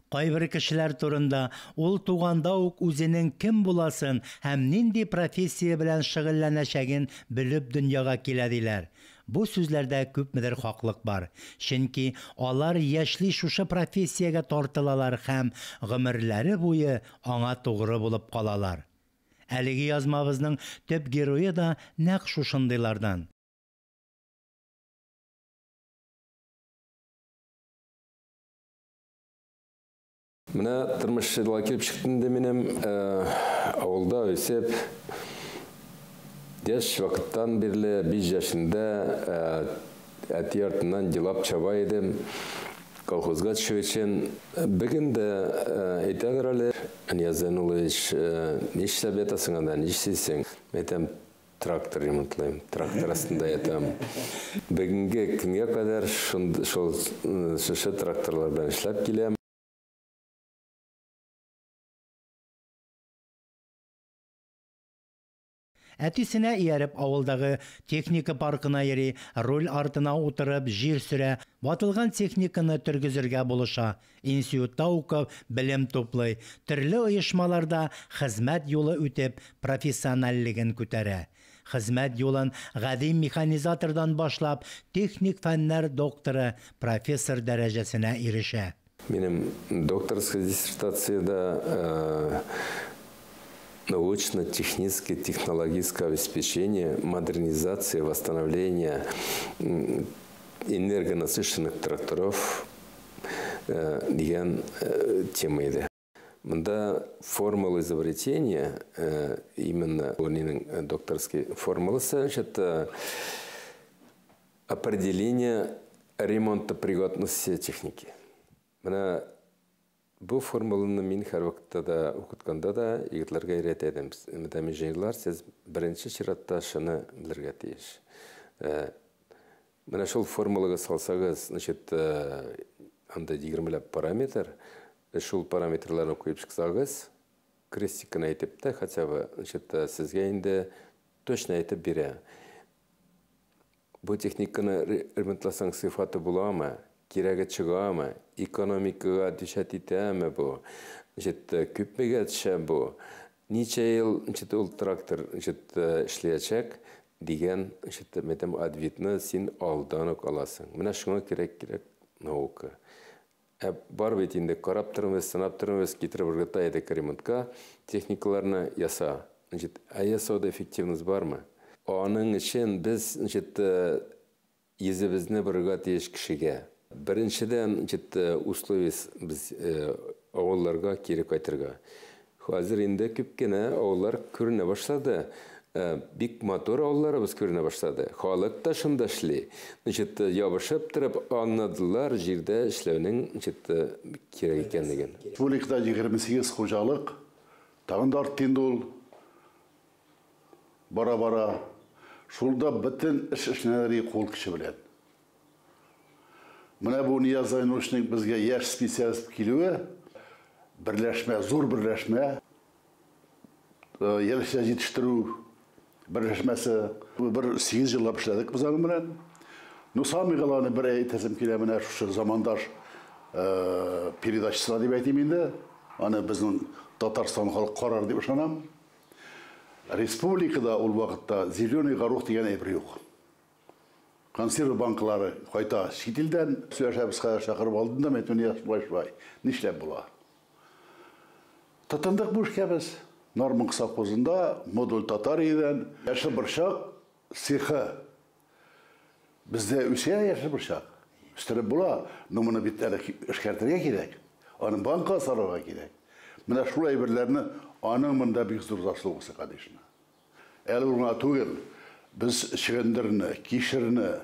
Кайбер кешеләр турында ул туганда ук үзенең кем буласын һәм нинди профессия белән шөгыльләнәчәген белеп дөньяга килә диләр. Бу сүзләрдә күпмедер хаклык бар. Чөнки алар яшьли шушы профессиягә тартылалар һәм гомерләре буе аңа тугры булып калалар. Әлеге язмабызның төп герое да нәкъ шушындыйлардан. Менә тормыш шулай килеп чыкты инде минем авылда үсеп, яшь вакыттан бирле 5 яшендә әти артыннан елап чаба идем. Колхозга төшү өчен. Бүген дә әйтәләр әле, Нияз Зәйнуллович, нишләп ятасың анда, нишлисең? Әйтәм, трактор ремонтлыйм, трактор астында ятам. Бүгенге көнгә кадәр шул шушы тракторлар белән эшләп киләм. Әтисенә ияреп авылдагы техника паркына йөри, руль артына утырып җир сөрә, ватылган техниканы тергезергә булыша. Институтта укып, белем туплый, төрле оешмаларда хезмәт юлы үтеп, профессиональлеген күтәрә. Хезмәт юлын гади механизатордан башлап, техник фәннәр докторы, профессор дәрәҗәсенә ирешә. Минем докторская диссертациядә научно-техническое, технологическое обеспечение, модернизация, восстановление энергонасыщенных тракторов дигән тема иде. Монда формула изобретения, именно минем докторский формуласы, это определение ремонтопригодности техники. Менә бу формуланы мин һәрвакытта да укытканда да егетләргә өйрәтә идем. Менә инженерлар, сез беренче чиратта шуны белергә тиеш. Менә шул формулага салсагыз, значит, анда 20 параметр, шул параметрларны куеп чыксагыз, крестикны әйтеп тә, хотя бы, значит, сезгә инде точно әйтеп бирә. Бу техниканы ремонтласаң сыйфаты буламы, кирәге чыгамы, экономикага төшәт итәме бу, значит, күпмегә төшә бу, ничә ел, значит, ул трактор, значит, эшләячәк дигән, значит, мәйтәм, ответны син алдан ук аласың. Менә шуңа кирәк наука. Ә бар бит инде карап тормыйбыз, сынап тормыйбыз, китереп ыргыта идек ремонтка, техникаларны яса. Значит, ә ясауда эффективность бармы? Аның өчен без, значит, йөзебезне борырга тиеш кешегә. Беренчедән, значит, условия без авылларга кире кайтырга. Хәзер инде күп кенә авыллар күренә башлады. Бик матур авылларыбыз күренә башлады. Халык та шунда эшли. Значит, ябышып торып аңладылар җирдә эшләүнең, значит, кирәк икәнлеген. Республикада 28 хуҗалык, тагын да артты инде ул. Бара-бара. Шулда бөтен эш эшләнә кул көче белән. Менә бу Нияз Зайнулловичның безгә яшь специалист килүе, берләшмә, зур берләшмә, яшьләр җитештерү берләшмәсе. Бер 8 еллап эшләдек без аның белән. Ну, самый главный бер әйтәсем килә, менә шушы замандаш передачасына дип әйтим инде. Аны безнең Татарстан халкы карар дип ышанам. Республикада ул вакытта зеленый горох дигән әйбер юк. Консерва банкалары кайта чит илдән, сөйләшәбез хәзер, чакырып алдым да, әйтәм, Нияз, шулай, шулай, нишләп була? Тотындык бу эшкә без. Норманг совхозында модуль Татариядән яшел борчак цехы. Бездә үсә яшел борчак. Үстереп була, но моны бит әле эшкәртергә кирәк. Аны банкага салырга кирәк. Менә шул әйберләрне аның монда бик зур заслугасы, конечно. Әле ул гына түгел, без чөгендерне, кишерне,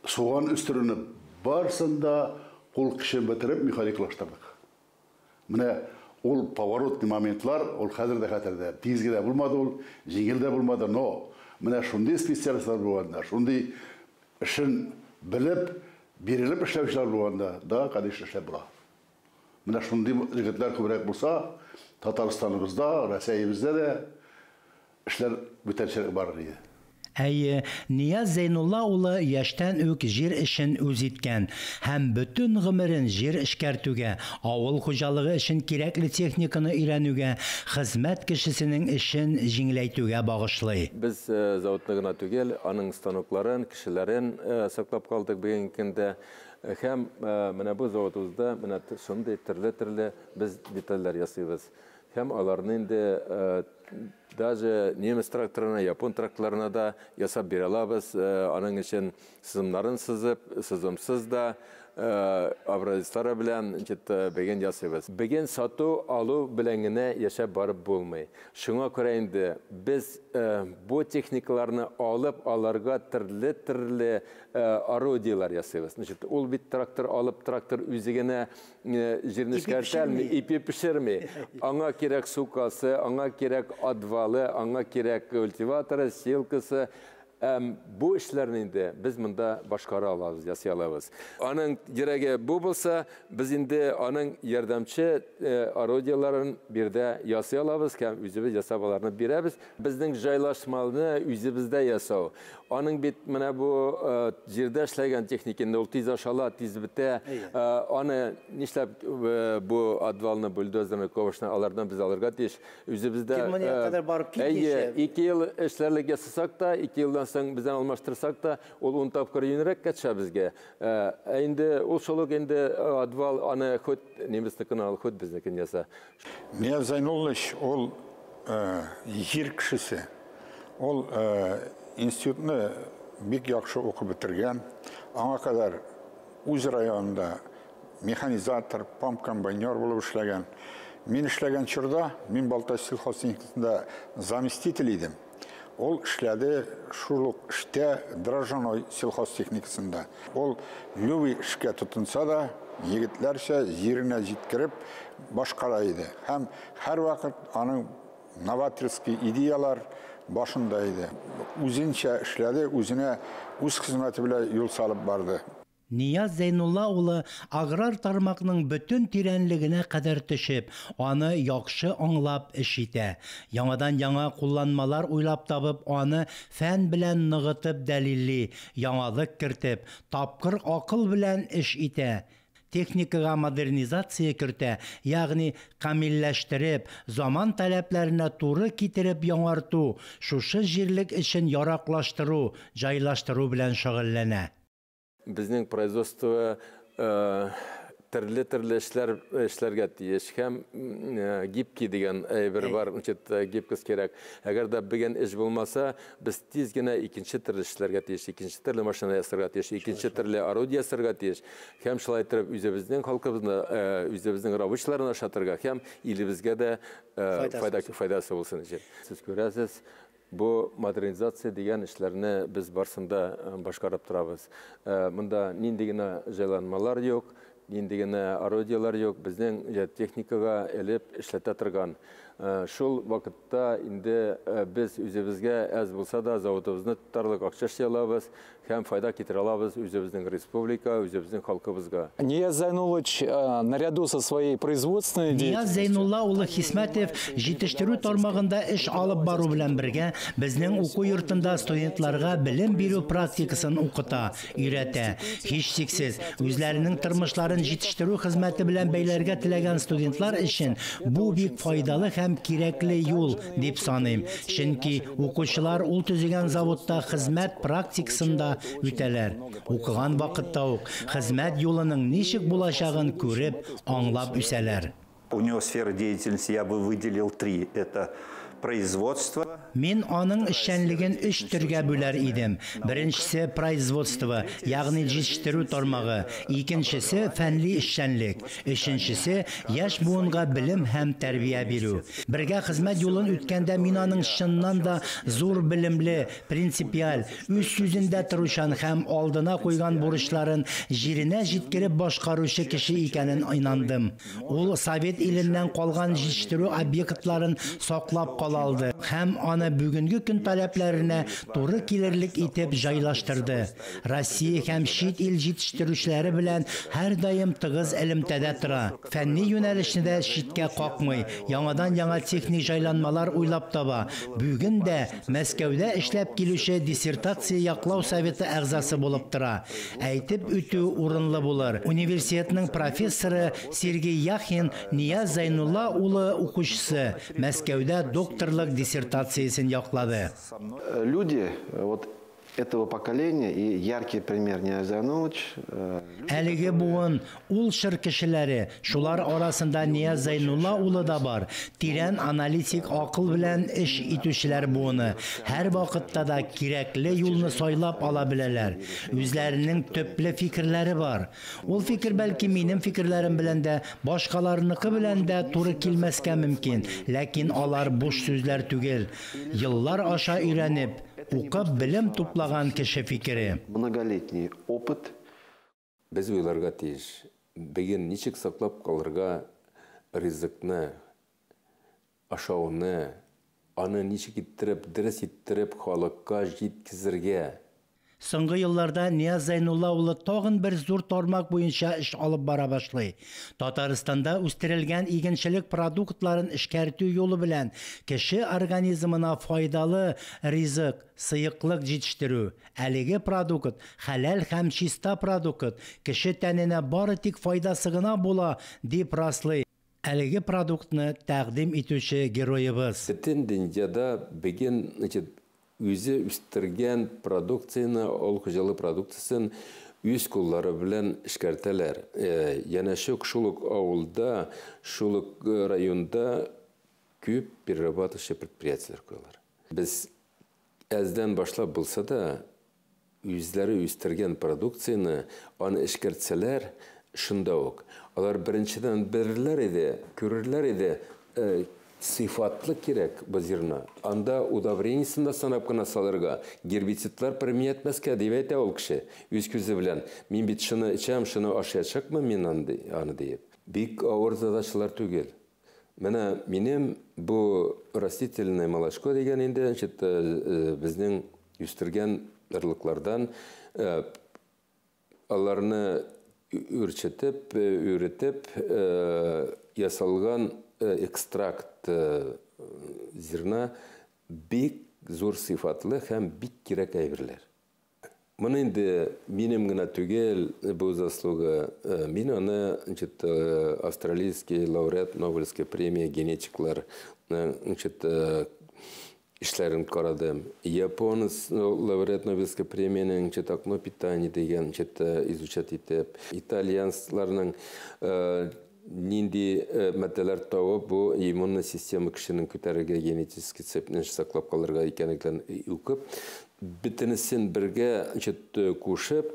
суган үстерүне барысын да кул көчен бетереп механиклаштырдык. Менә ул поворотный моментлар, ул хәзер дә хәтердә. Тиз генә булмады ул, җиңел дә булмады, но менә шундый специалистлар булганда, шундый эшен белеп, бирелеп эшләүчеләр булганда, да, конечно, эшләп була. Менә шундый егетләр күбрәк булса, Татарстаныбызда, Рәсәебездә дә эшләр бүтәнчәрәк барыр иде. Әйе, Нияз Зәйнулла улы яшьтән үк җир эшен үз иткән һәм бөтен гомерен җир эшкәртүгә, авыл хуҗалыгы өчен кирәкле техниканы өйрәнүгә, хезмәт кешесенең эшен җиңеләйтүгә багышлый. Без заводны гына түгел, аның станокларын, кешеләрен саклап калдык бүгенге көндә. Һәм менә бу заводыбызда менә шундый төрле-төрле без детальләр ясыйбыз. Һәм аларны инде даже немец тракторына, япон тракторларына да ясап бирә алабыз. Аның өчен сызымнарын сызып, сызымсыз да образецлары белән беген ясыйбыз. Беген сату алу белән генә яшәп барып булмый. Шуңа күрә инде без бу техникаларны алып, аларга төрле-төрле орудиелар ясыйбыз. Значит, ул бит трактор алып, трактор үзе генә җирне эшкәртә алмый, ипи пешерми. Аңа кирәк сукасы, аңа кирәк отвалы, аңа кирәк культиваторы, силкасы. Бу эшләрне инде без монда башкара алабыз, ясый алабыз. Аның йөрәге бу булса, без инде аның ярдәмче орудиеларын биредә ясый алабыз һәм үзебез ясап аларны бирәбез. Безнең җайлашманы үзебездә ясау. Аның бит менә бу җирдә эшләгән техника инде ул тиз ашала, тиз бетә. Аны нишләп бу отвалны, бульдозерны, ковшны алардан без алырга тиеш. Үзебездә Германиягә кадәр барып килгәнче. Әйе, 2 ел эшләрлек ясасак та, 2 елдан соң бездән алмаштырсак та, ул 10 тапкыр юньрәк кәтшә безгә. Ә инде ул шул ук инде отвал аны хоть немецнекен ал, хоть безнекен яса. Нияз Зәйнуллович ул җир кешесе. Ул институтны бик яхшы укып бетергән. Аңа кадәр үз районында механизатор, помп-комбайнер булып эшләгән. Мин эшләгән чорда, мин Балтач сельхозтехникасында заместитель идем. Ул эшләде шул ук эштә Дрожжаной сельхозтехникасында. Ул любой эшкә тотынса да, егетләрчә җиренә җиткереп башкара иде. Һәм һәрвакыт аның новаторский идеялар башында иде. Үзенчә эшләде, үзенә үз хезмәте белән юл салып барды. Нияз Зәйнулла улы аграр тармакның бөтен тирәнлегенә кадәр төшеп, аны яхшы аңлап эш итә. Яңадан яңа кулланмалар уйлап табып, аны фән белән ныгытып дәлилли, яңалык кертеп, тапкыр акыл белән эш итә. Техникага модернизация кертә, ягъни камилләштереп, заман таләпләренә туры китереп яңарту, шушы җирлек эшен яраклаштыру, җайлаштыру белән шөгыльләнә. Безнең производство төрле-төрле эшләр эшләргә тиеш һәм гибкий дигән әйбер бар, значит, гибкость кирәк. Әгәр дә бүген эш булмаса, без тиз генә икенче төрле эшләргә тиеш, икенче төрле машина ясарга тиеш, икенче төрле орудие ясарга тиеш. Һәм шулай итеп үзебезнең халкыбызны, үзебезнең рабочиларны ашатырга һәм илебезгә дә файдасы булсын өчен. Сез күрәсез, бу модернизация дигән эшләрне без барсында башкарып торабыз. Монда нинди генә җайланмалар юк, нинди генә орудиелар юк, безнең техникага элеп эшләтә торган. Шул вакытта инде без үзебезгә әз булса да заводыбызны тотарлык акча эшли алабыз һәм файда китерә алабыз үзебезнең республика, үзебезнең халкыбызга. Нияз Зайнуллович наряду со своей производственной Нияз деятельностью Зәйнулла улы Хисмәтов җитештерү тармагында эш алып бару белән бергә безнең уку йортында студентларга белем бирү практикасын укыта, өйрәтә. Һичшиксез, үзләренең тормышларын җитештерү хезмәте белән бәйләргә теләгән студентлар өчен бу бик файдалы һәм кирәкле юл дип саныйм. Чөнки укучылар ул төзегән заводта хезмәт практикасында үтәләр. Укыган вакытта ук хезмәт юлының ничек булачагын күреп, аңлап үсәләр. У него сфера деятельности я бы выделил три. Это производство. Мин аның эшчәнлеген өч төргә бүләр идем. Беренчесе производство, ягъни җитештерү тармагы, икенчесе фәнни эшчәнлек, өченчесе яшь буынга белем һәм тәрбия бирү. Бергә хезмәт юлын үткәндә мин аның чыннан да зур белемле, принципиаль, үз сүзендә торучан һәм алдына куйган бурычларын җиренә җиткереп башкаручы кеше икәнен инандым. Ул Совет иленнән калган җитештерү объектларын саклап кала алды һәм аны бүгенге көн таләпләренә туры килерлек итеп җайлаштырды. Россия һәм чит ил җитештерүчеләре белән һәрдаим тыгыз элемтәдә тора. Фәнни юнәлешне дә читкә какмый, яңадан-яңа техник җайланмалар уйлап таба. Бүген дә Мәскәүдә эшләп килүче диссертация яклау советы әгъзасы булып тора. Әйтеп үтү урынлы булыр. Университетның профессоры Сергей Яхин Нияз Зәйнулла улы укучысы, Мәскәүдә докторлык диссертациясен яклады. Люди вот этого поколения и яркий пример Нияз Зәйнуллович. Әлеге буын ул чор кешеләре, шулар арасында Нияз Зәйнулла улы да бар. Тирән аналитик акыл белән эш итүчеләр буыны һәр вакытта да кирәкле юлны сайлап ала беләләр. Үзләренең төпле фикерләре бар. Ул фикер бәлки минем фикерләрем белән дә, башкаларныкы белән дә туры килмәскә мөмкин, ләкин алар буш сүзләр түгел. Еллар аша өйрәнеп, укып белем туплаган кеше фикере. Многолетний опыт. Без уйларга тиеш. Бүген ничек саклап калырга ризыкны, ашауны, аны ничек иттереп, дөрес иттереп халыкка җиткезергә. Соңгы елларда Нияз Зәйнулла улы тагын бер зур тармак буенча эш алып бара башлый. Татарстанда үстерелгән игенчелек продуктларын эшкәртү юлы белән кеше организмына файдалы ризык, сыеклык җитештерү. Әлеге продукт хәләл һәм чиста продукт, кеше тәненә бары тик файдасы гына була, дип раслый әлеге продуктны тәкъдим итүче героебыз. Бөтен дөньяда бүген, значит, үзе үстергән продукцияне, авыл хуҗалыгы продукциясен үз куллары белән эшкәртәләр. Янәшә шул ук авылда, шул ук районда күп перерабатывающий предприятиеләр куялар. Без әздән башлап булса да, үзләре үстергән продукцияне аны эшкәртсәләр, шунда ук. Алар беренчедән белерләр иде, күрерләр иде, сыйфатлы кирәк бу зерно. Анда удобрениесен дә санап кына салырга, гербицидлар применять итмәскә дип әйтә ул кеше үз күзе белән. Мин бит шуны эчәм, шуны ашаячакмын мин аны диеп. Бик авыр задачалар түгел. Менә минем бу растительное молочко дигән инде, значит, безнең үстергән орлыклардан, аларны үрчетеп, үретеп, ясалган экстракт зерна бик зур сыйфатлы һәм бик кирәк әйберләр. Моны инде минем генә түгел бу заслуга. Мин аны, значит, австралийский лауреат Нобелевской премии генетиклар, значит, эшләрен карадым. Японец лауреат Нобелевской премияның, значит, окно питания дигән, значит, изучать итеп, итальянецларның нинди матдәләр табып, бу иммунный система кешенең күтәрергә, генетический цепне саклап калырга икәнлеген укып, бөтенесен бергә, значит, кушып,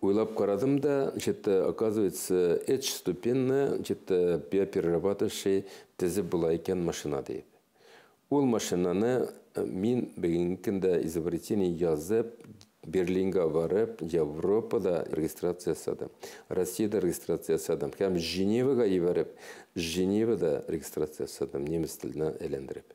уйлап карадым да, значит, оказывается, өч ступеньле, значит, биоперерабатывающий төзеп була икән машина диеп. Ул машинаны мин бүгенге көндә изобретение язып, Берлинга барып, Европада регистрация ясадым, Россиядә регистрация ясадым һәм Женевага җибәреп, Женевада регистрация ясадым, немец теленә әйләндереп.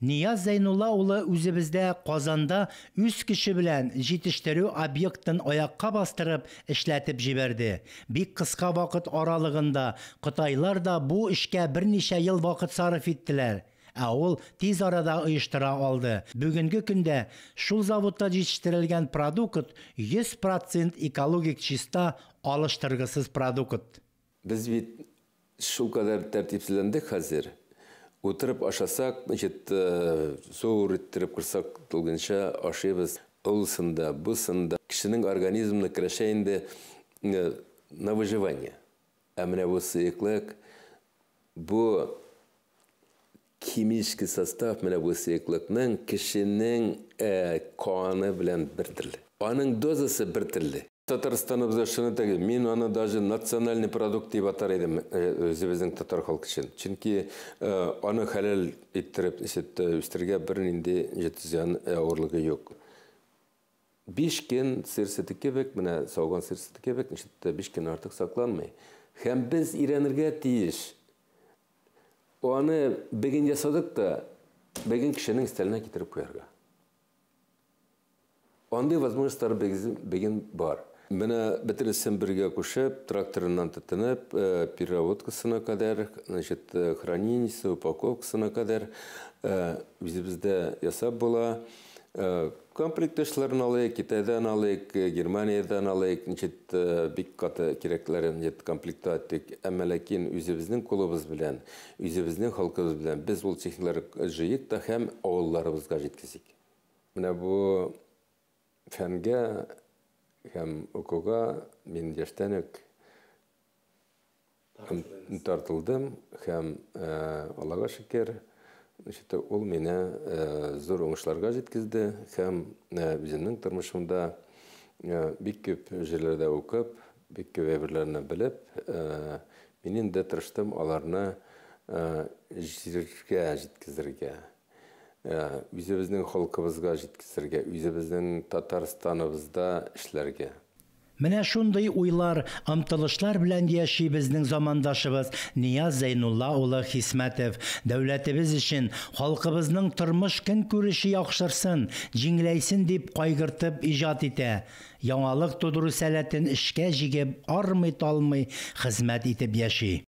Нияз Зәйнулла улы үзебездә Казанда үз көче белән җитештерү объектын аякка бастырып эшләтеп җибәрде. Бик кыска вакыт аралыгында Кытайлар да бу эшкә берничә ел вакыт сарыф иттеләр. Ә ул тиз арада оештыра алды. Бүгенге көндә шул заводта җитештерелгән продукт 100% экологик чиста, алыштыргысыз продукт. Без бит шул кадәр тәртипсезләндек хәзер. Утырып ашасак, значит, зур иттереп корсак тулганча ашыйбыз. Улсында, бусында кешенең организмына керәшә инде на выживание. Ә менә бу сыеклык, бу химический состав менә бу сыеклыкның кешенең каны белән бер төрле. Аның дозасы бер төрле. Татарстаныбызда шуны түгел, мин аны даже национальный продукт дип атар идем, үзебезнең татар халкы өчен. Чөнки аны хәләл иттереп үстерергә бернинди зыян авырлыгы юк. 5 көн сыр сөте кебек, менә сауган сыр сөте кебек, ничек 5 көн артык сакланмый. Һәм без өйрәнергә тиеш. Аны бүген ясадык та, бүген кешенең өстәленә китереп куярга. Андый возможностьлар бүген бар. Менә бөтенесен бергә кушып, тракторыннан тотынып, переработкасына кадәр, значит, хранениесе, упаковкасына кадәр үзебездә ясап була. Комплекташларын алыйк, Китайдан алыйк, Германиядән алыйк, значит, бик каты кирәкләрен комплектовать иттек. Әмма ләкин үзебезнең кулыбыз белән, үзебезнең халкыбыз белән без ул техникаларны җыйык та һәм авылларыбызга җиткезик. Менә бу фәнгә һәм укуга мин яшьтән үк тартылдым һәм, Аллага шөкер, значит, ул мине зур уңышларга җиткезде һәм үземнең тормышымда бик күп җирләрдә укып, бик күп әйберләрне белеп, мин инде тырыштым аларны җиргә җиткезергә, үзебезнең халкыбызга җиткезергә, үзебезнең Татарстаныбызда эшләргә. Менә шундый уйлар, омтылышлар белән яши безнең замандашыбыз Нияз Зәйнулла улы Хисмәтов. Дәүләтебез өчен халкыбызның тормыш көнкүреше яхшырсын, җиңеләйсен дип кайгыртып иҗат итә. Яңалык тудыру сәләтен эшкә җигеп, армый-талмый хезмәт итеп яши.